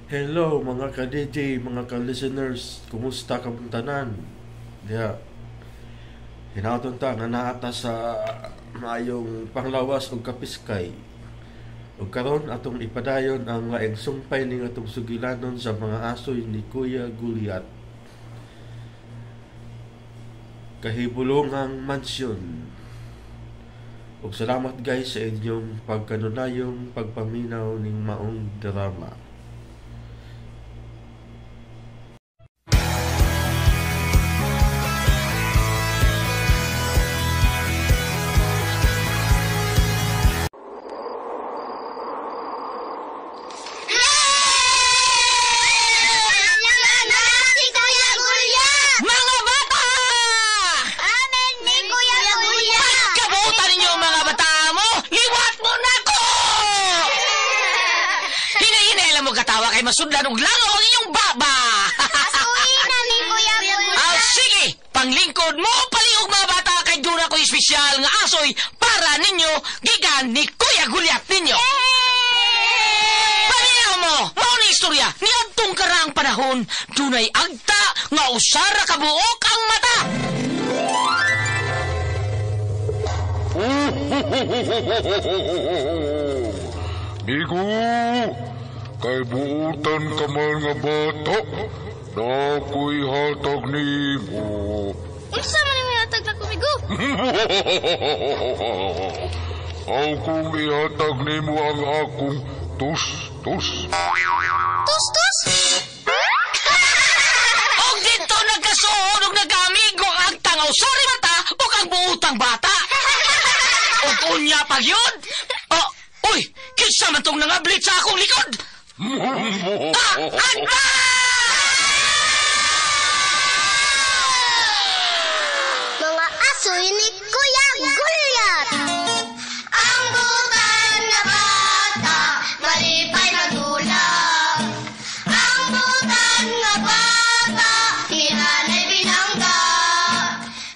Hello mga ka-DJ, mga ka-listeners, kumusta kamong tanan? Diha, hinaton ta nga naa ta sa maayong panglawas ug kapiskay. Ug karon atong ipadayon ang laing sumpay ning atong sugilanon sa mga asoy ni Kuya Gulyat. Kahibulongang Mansyon. Ug salamat guys sa inyong pagkanunayong pagpaminaw ning maong drama. Si Kuya Gulyat! Mga bata! Amen ni Kuya Gulyat! Kabutan ninyo mga bata mo! Liwat mo na ko! Hinay-hinay lang mo katawa kay masudlan og langaw ang inyong baba! Pasuhin na ni Kuya Gulyat! Ah, sige! Panglingkod mo, paliog mga bata kay dura ko espesyal nga asoy para ninyo gikan ni Kuya Gulyat ninyo! Paminaw mo! Mao ni istorya niadtong karaang panahon, dunay agta nga usara ka buok ang mata! Migo, kay buutan ka man nga bata, nako'y hatag nimo. Unsa man yung hatag na kumigo? Aw kung ihatag nimo ang akong tus-tus. Tus tus! Og dito nagkasuod og nagkaamigo ang agtang usari mata ug ang buutang bata. Og unya pa gyud. Oh, uy, kinsa man tong nangablit sa akong likod? Ah, agta! Mga asoy ni Kuya Gulyat! Ang butan na bata, malipay magula. Ang butan na bata, ni nanay binangga.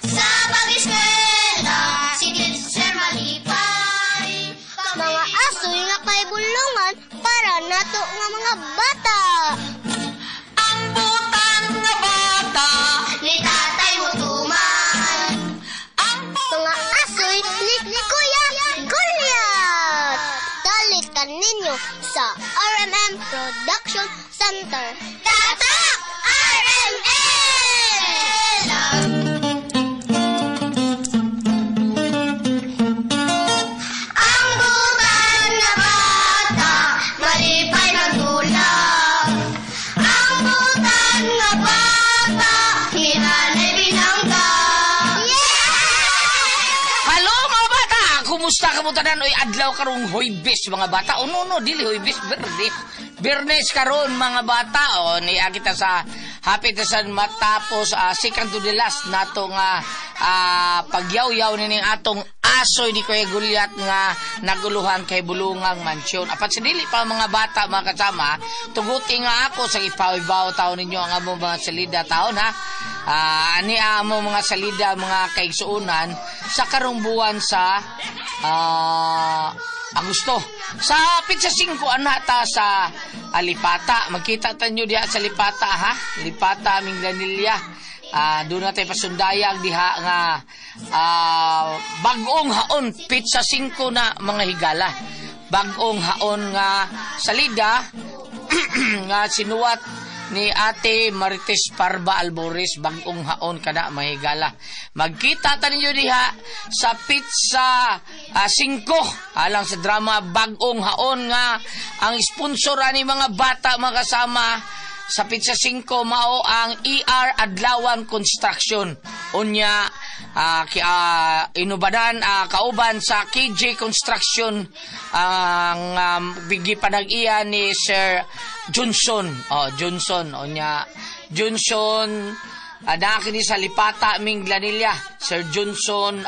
Sa pag-eskwela, si teacher malipay. Mga asoy nga kay bulungan para nato nga mga bata. Ang butan nga bata, Ni tatay mo tuman. ang Mga asoy ni Kuya Gulyat! Dalit ka ninyo sa RMM Production Center. Tatak! RMM! Ang butan na bata, malipay magdulap. Ang butan na bata, ni nanay binangga. Hello mga bata! Kumusta ka mo tanan? Oy, adlaw karong Huwebes mga bata. O no, no, dili Huwebes, Biyernes. Biyernes karon mga bata. O niya kita sa hapit na sa matapos second to the last nato nga pagyaw-yaw nining atong asoy ni Kuya Gulyat nga naguluhan kay Bulungang Mansyon. Apat sa dili pa mga bata mga kasama, tuguti nga ako sa ipawibaw taon ninyo ang among mga salida taon ha. Ani amo mga salida mga kaigsuonan sa karong buwan sa Agosto. Sa pizza 5 ana ta sa Alipata. Magkita tanyo diha sa Lipata ha. Lipata Minglanilla. Doon natin pasundayag diha nga bagong haon pizza 5 na mga higala. Bagong haon nga salida nga sinuwat ni Ate Marites Parba Albores, bagong haon kada mahigala. Magkita ta ninyo diha sa pizza 5 alang sa drama Bagong Haon nga ang sponsor ani mga bata mga kasama sa Pizza 5 mao ang ER Adlawan Construction. Unya inubadan kauban sa KJ Construction ang bigi panag-iya ni Sir Johnson. Oh, Johnson unya Johnson kini sa Lipata Minglanilla. Sir Johnson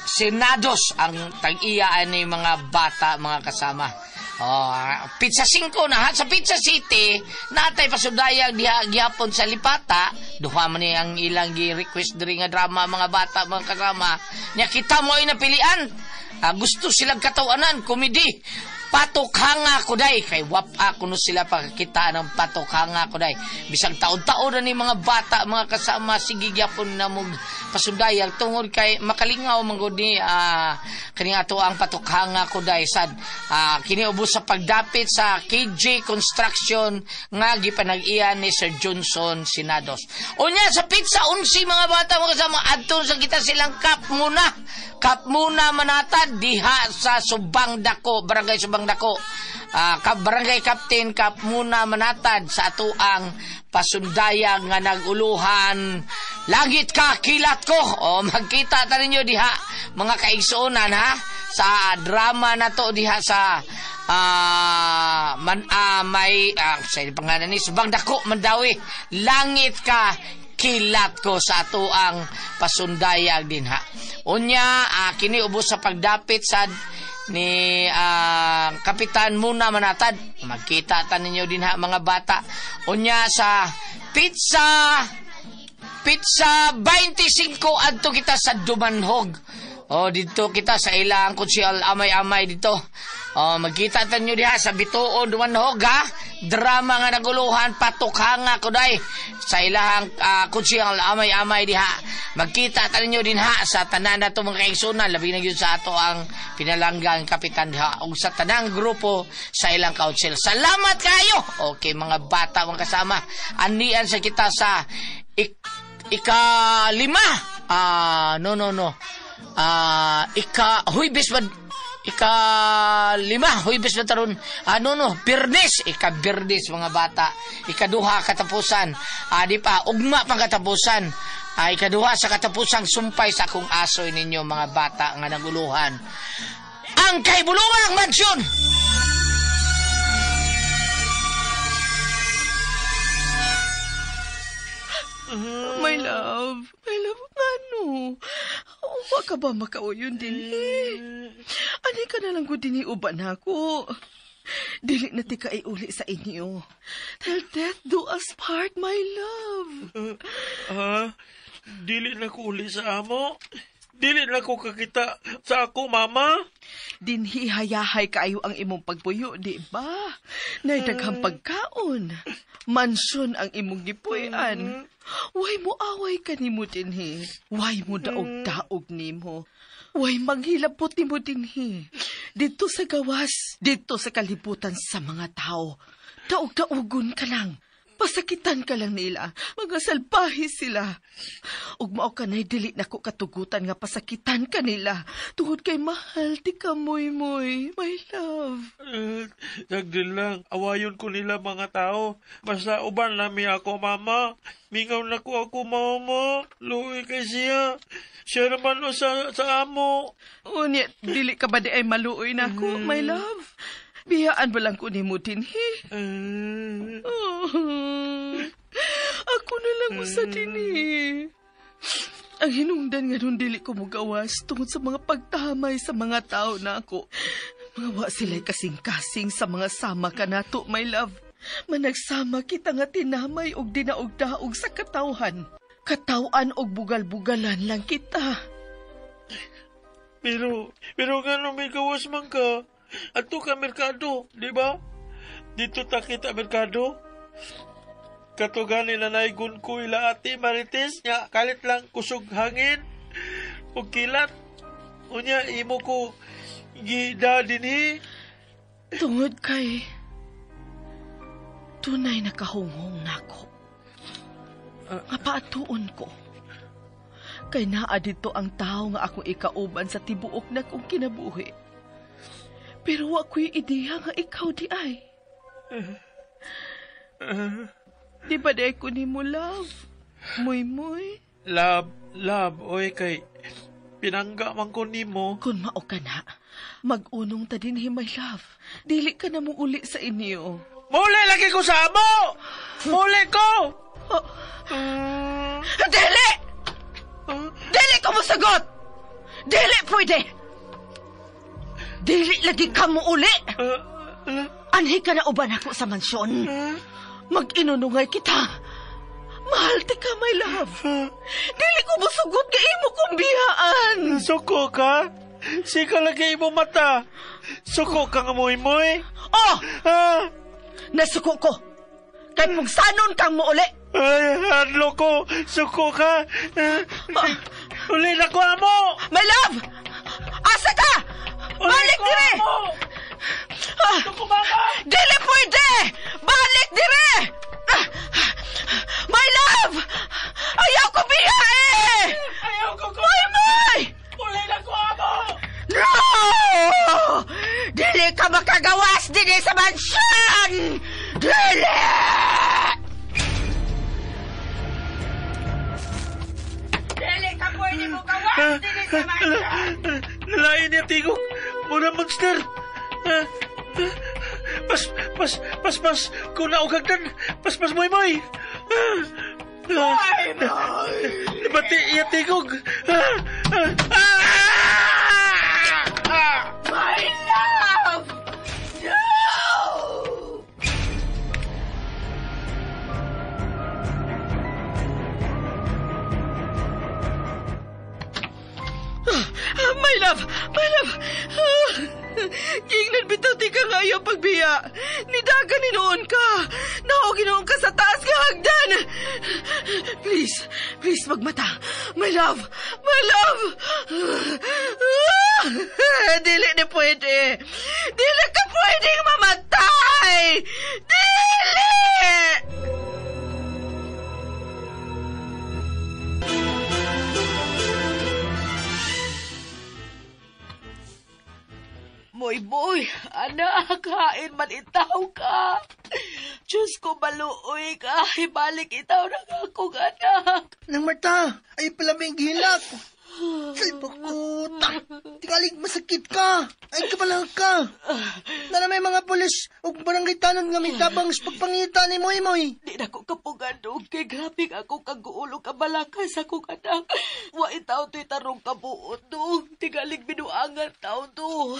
Senados ang tag-iya ani mga bata mga kasama. Oh, Pizza 5 na ha sa Pizza City natay pasudayag diha gihapon sa Lipata. Duha man ni ang ilang gi-request diri nga drama mga bata mga kasama. Nya kita mo ay napilian. Gusto silang katawanan, komedi. Patukhanga kuday kay wapa kuno sila pagkakita ng patukhanga kuday. Bisag taon-taon na ni mga bata mga kasama sige gyapon na mog pasundayag tungod kay makalingaw man gud ni kini ato ang patukhanga kuday sad kini ubos sa pagdapit sa KJ Construction nga gipanag-iyan ni Sir Johnson Sinados. Unya sa pizza 11 mga bata mga kasama adto sa kita silang kap muna manatad diha sa Subang Dako, Barangay Subang Dako. Barangay Captain Kap muna manatad sa atuang pasundayag nga naguluhan langit ka kilat ko. O magkita ta ninyo diha mga kaigsuonan ha sa drama na to diha sa may sa pangalan ni Subang Dako Mandawi, langit ka kilat ko sa atuang pasundayag dinha. Unya kini ubos sa pagdapit sa ni Kapitan Muna Manatad. Magkita ta ninyo dinha mga bata. Unya sa pizza 25 adto kita sa Dumanhog. O dito kita sa ilang kutsil amay-amay dito. O magkita ta ninyo diha sa Bituon Dumanhog ha. Drama nga naguluhan patukhanga kuday sa ilahang kutsil amay-amay diha. Magkita ta ninyo dinha sa tanan nato mga kaigsunan, labi na gyud sa ato ang pinalanggang kapitan diha ug sa tanang grupo sa ilang council. Salamat kayo. Okay mga bata mga kasama, anian sa kita sa ika-5. No. Ika-Huwebes ba? Ika-5, Huwebes ba taron? Birnes. Ika-Birnes mga bata. Ika-2 katapusan. Di pa, ugma pang katapusan. Ika-2 sa katapusang sumpay sa akong asoy ninyo mga bata nga naguluhan. Ang Kahibulungang Mansyon! My love, ano? Wa ka ba makauyon din eh? Ani ka na lang ko din uban ako. Dili na ti ka iuli sa inyo. Till death do us part, my love. Dili na ko uli sa amo. Dili na ko kakita sa ako, mama. Dinhi hayahay kaayo ang imong pagpuyo, di ba? Naitaghang pagkaon. Mansyon ang imong gipuy-an. Way mo away ka nimo dinhi. Way mo daog-daog nimo. Way manghilabot nimo dinhi. Dito sa gawas, dito sa kalibutan sa mga tao. Daog-daogon ka lang. Pasakitan ka lang nila. Mga salbahe sila. Ug mao kanay dili nako katugutan nga pasakitan ka nila. Tungod kay mahal ti ka muy-muy, my love. Sagdil lang, awayon ko nila mga tao. Basta uban nami ako, mama. Mingaw na ko ako, mama. Luwi kay siya. Siya naman o sa amo. Unya, dili ka ba di ay maluoy na ako, my love? Biyaan ba lang ko ni mo dinhi? Ako na lang usa dinhi. Ang hinungdan nga nun dili ko mugawas tungod sa mga pagtamay sa mga tao na ako. Mga wa sila'y kasing-kasing sa mga sama ka nato, my love. Managsama kita nga tinamay og dinaog-daog sa katawhan. Katawan og bugal-bugalan lang kita. Pero nga nung may gawas man ka, ato ka merkado, di ba? Dito ta kita merkado. Katugani na naigun ko ila ate Marites nya kalit lang kusog hangin o kilat. Unya imo ko gida dinhi. Tungod kay tunay na kahunghong nako. Nga paatuon ko. Kay naa dito ang tao nga akong ikauban sa tibuok na kong kinabuhi. Pero wa ko'y ideya nga ikaw di ay. Di ba di ko ni mo, love? Muy-muy? Love, oy kay pinangga man ko nimo. Kung mao ka na, mag-unong ta din my love. Dili ka na mo uli sa inyo. Muli lagi ko sa amo! Muli ko! Oh. Dili! Dili ko mosagot! Dili pwede! Dili lagi ka mo uli! Anhi ka na uban ako sa mansyon. Mag-inunungay kita. Mahal ti ka, my love. Dili ko musugot ka imo kong biyaan. Suko ka? Sika lagi imo mata. Suko ka nga moy-moy. Oh! Ah! Nasuko ko. Kay pugsanon kang muuli. Ay, hadlo ko. Suko ka. Uli na ko amo. My love! Asa ka? Balik dire! Suko ba ka? Dili pwede! Balik dire! My love! Ayaw ko biyae! Ayaw ko ko. Moy moy! Uli na ko amo. No! Dili ka makagawas dili sa mansyon! Dili! Dili ka pwede mo gawas dili sa mansyon! Lalain niya tigok. Muna monster. Pas. Kuna og hagdan. Pas, moy, moy. Moy, moy. Bati iya tigog. My love! No! My love! My love! Gingnan bitaw ti ka nga ayaw pagbiya. Nidaga ni noon ka. Naoginoon ka sa taas nga hagdan. Please, please magmata. My love! My love! Dili ni pwede. Dili ka pwedeng mamatay! Dili! Moy boy, anak, kain man itaw ka. Diyos ko, maluoy ka. Ibalik itaw na akong anak. Nang Marta, ay pala may gihilak. Salpakuta. Tikalig masakit ka. Ay kapalang ka. Nana may mga pulis o barangay tanod nga may tabang sa pagpangita ni Moy Moy. Di na ko kapugan dong. Kay grabe ako kaguulong kabalaka sa akong anak. Wa itaw to'y tarong kabuot dong. Tigalig binuangan tao to.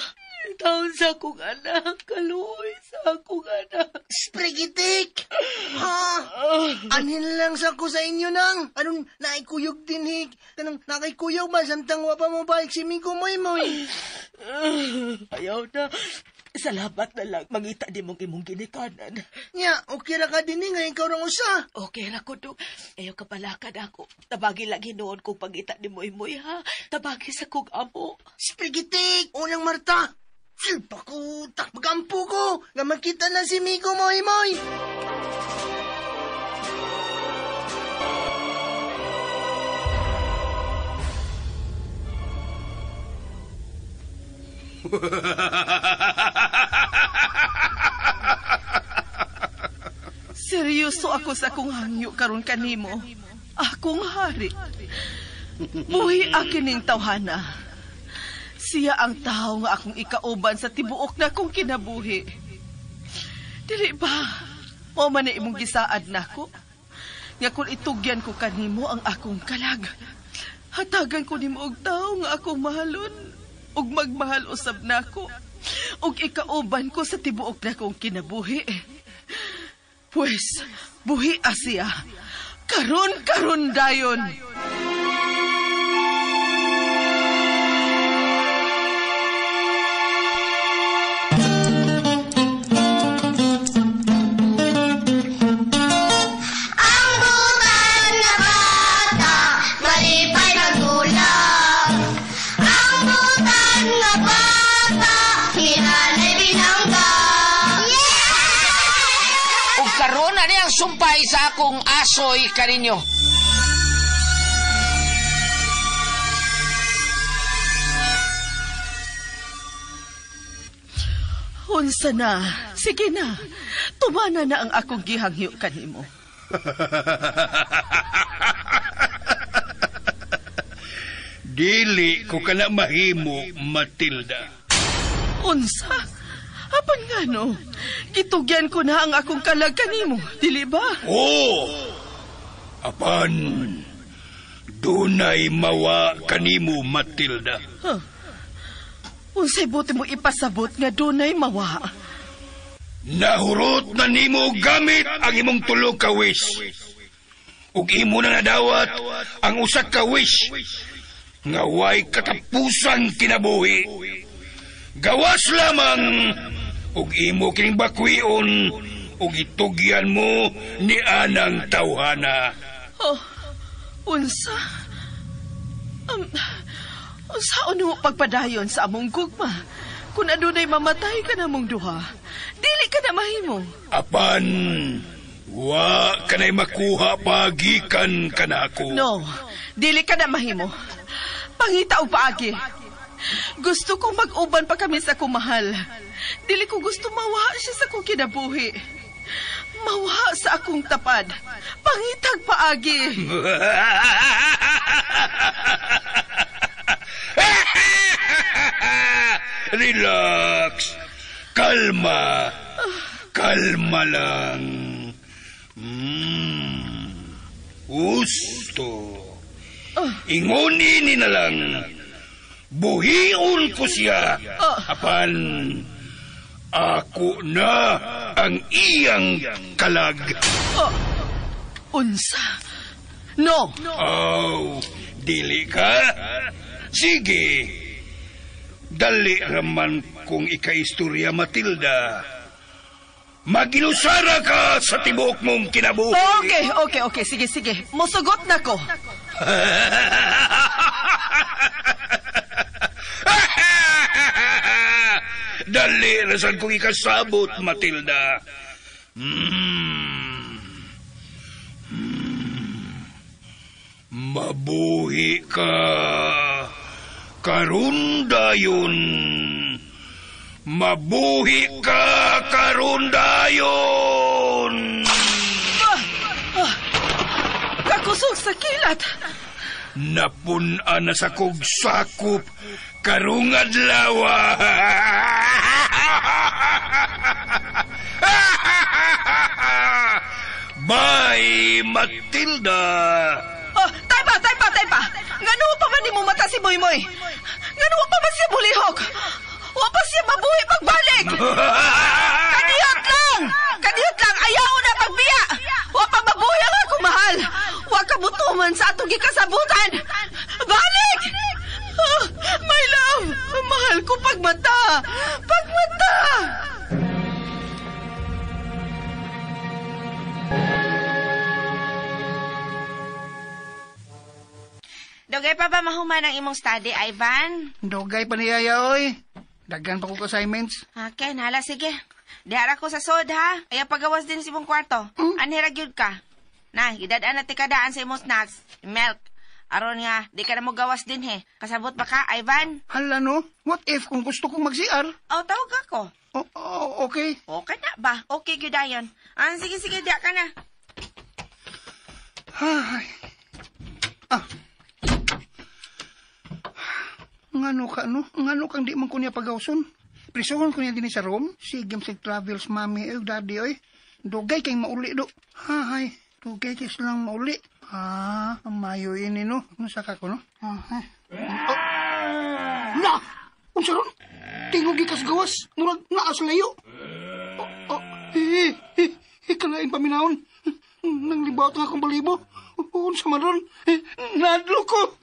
Taon sa akong anak. Kaluoy sa akong anak. Sprigitik! Ha? Anhin lang sa ko sa inyo nang. Anong naikuyog din hik? Kanang nakaikuyog ba? Samtang wa pa mo balik si Miko Moy Moy. Ayaw na. Salamat na lang. Mangita di mong imong ginikanan. Nya, okay ra ka din eh. Ngayon ikaw rang usa. Okay ra ko dong. Ayaw kapalakad ako. Tabagi lang hinuon kong pangita ni Moy Moy ha. Tabagi sa kong amo. Sprigitik! Unang Marta! Silpakuta! Magampo ko! Nga makita na si Miko Moy Moy! Seryoso ako sa akong hangyo karon kanimo. Akong hari. Buhi akin ning tawhana. Siya ang tao nga akong ikauban sa tibuok na akong kinabuhi. Dili ba? Mao man na imong gisaad nako. Nga kung itugyan ko kanimo ang akong kalag. Hatagan ko nimo og tao nga akong mahalon. Ug magmahal usab nako. Ug ikauban ko sa tibuok na akong kinabuhi. Pues, buhi siya. Karon dayon. Ang butan na bata, malipay magulak. Ang butan na bata, hinanay binangga. Yeah! Ug karon na niyang sumpay sa akong asoy kaninyo. Unsa na? Sige na. Tumana na ang akong gihangyo kanimo. Dili ko kana mahimo, Matilda. Unsa? Apan nga no? Gitugyan ko na ang akong kalag kanimo, dili ba? Oo! Apan, dunay mawa kanimo, Matilda. Huh. Unsay buti mo ipasabot nga dunay mawa? Nahurot na nimo gamit ang imong tulo ka wish. Ug imo na nadawat ang usa ka wish. Nga way katapusang kinabuhi. Gawas lamang ug imo kining bakwion ug itugyan mo ni anang tawhana. Oh, unsa? Unsa mo pagpadayon sa among gugma? Kung adunay mamatay ka na mong duha, dili ka na mahimo. Apan, wa ka na'y makuha pagikan ka na ako. No, dili ka na mahimo. Pangita og paagi. Gusto kong mag-uban pa kami sa kumahal. Dili ko gusto mawa siya sa akong kinabuhi. Mawa sa akong tapad. Pangitag paagi. Relax. Kalma. Kalma lang. Gusto. Ingoni ni na lang. Buhion ko siya. Apan, ako na ang iyang kalag. Unsa? No. Oh, dili ka? Sige. Dali raman kung ikaistorya, Matilda. Maginusara ka sa tibuok mong kinabuhi. Okay. Sige. Musugot na ko. Dali rasan kong ikasabot, Matilda. Mabuhi ka. Karon dayon. Mabuhi ka karon dayon. Kakusog sa kilat. Napun-an na sa kog sakop karong adlaw. Bye, Matilda. Oh, tay pa. Ngano pa man nimo mata si Moymoy? Ngano pa man siya bulihok? Wa pa siya mabuhi pagbalik. Kadiyot lang, ayaw na pagbiya. Wa pa mabuhi ang akong mahal. Wa ka butuman sa atong gikasabutan. Balik! Oh, my love, mahal ko pagmata. Pagmata! Dugay pa ba mahuman ang imong study, Ivan? Dugay pa niya, oy. Daghan pa kong assignments. Okay, nala, sige. Dihara ko sa sod, ha? Ayaw pagawas din sa imong kwarto. Anhira gyud ka. Na, gidadaan na tikadaan sa imong snacks. Milk. Aron nga, di ka na mo gawas din, he. Kasabot ba ka, Ivan? Hala, no? What if kung gusto kong mag-CR? Oh, tawag ako. Oh, okay. Okay na ba? Okay, gyud ayon. Ah, sige, diya ka na. Ay. Ah. Ngano ka, no? Ngano kang di man ko niya pagawson? Prisuhon ko niya din sa room. Sige, sig travels, mami, oy, daddy, oy. Dugay kay mauli, do. Hay, dugay kay silang mauli. Ah, mayo ini, no? Unsa ka ko, no? Hay. Oh. Na! Unsa ron? Tingog gikas gawas. Murag naa sa layo. Oh, eh, kalain paminahon. Nang libaot nga akong balibo. Unsa man ron? Nadlo ko.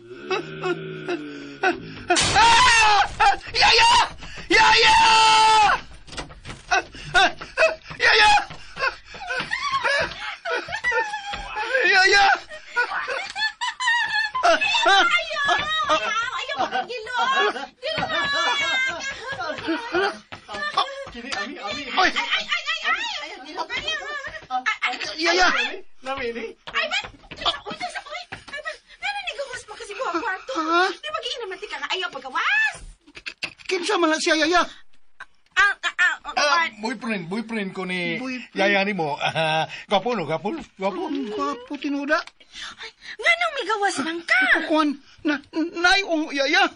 Ah! Yaya! Yaya! Yaya! Yaya! Ayaw, makagilo! Oy! Ay! Ayaw, gilo kayo! Yaya! Ay, ba't? Uy, uy! Ay, ba't? Nananigawas pa kasi buha kwarto. Di ba giinaman ka nga ayaw pagawas? Kinsa man lang siya, Yaya? Boyfriend ko ni boyfriend? Yaya ni mo. Gwapo, no? Gwapo? Gwapo? Gwapo, tinuda. Ay, nga nang may gawas man ka? Kukuan, naayong Yaya.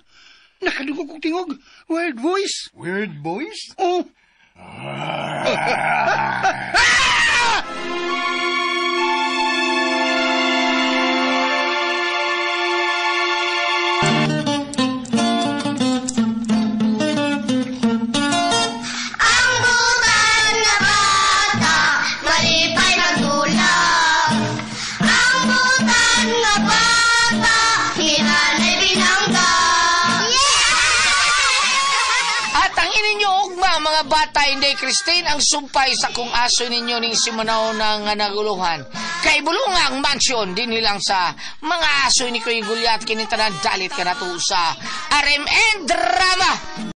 Nakadungog kong tingog. Weird voice. Weird voice? Oo. Ang butan nga bata, malipay magdulak. Ang butan nga bata, hinanay binangga. Kumusta mga bata, Inday Christine, ang sumpay sa kung aso ninyo ning simanaw ng naguluhan. Kay bulungang mansion din nilang sa mga aso ni Kuya Gulyat kinitanan dalit ka nato sa RMN Drama.